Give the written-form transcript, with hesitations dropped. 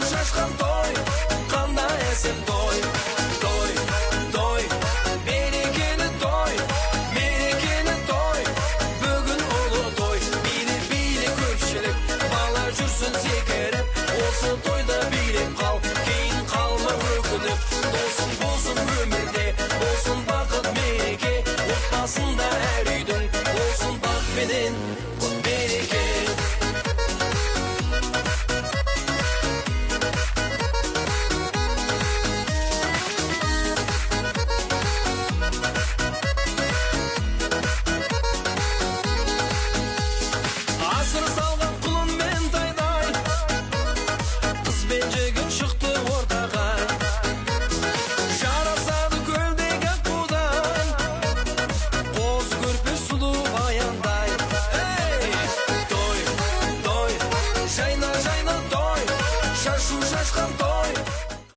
Шашқан той, қандай әсем той. Той, той, берекелі той, мерекелі той, бүгін ұлы той. Биле, биле, көпшілік, бала жүрсін секіріп, осы тойда билеп қал, кейін қалма өкініп. Досың болсын өмірде, болсын бақыт, мереке, отбасында әр үйдің болсын бақ пенен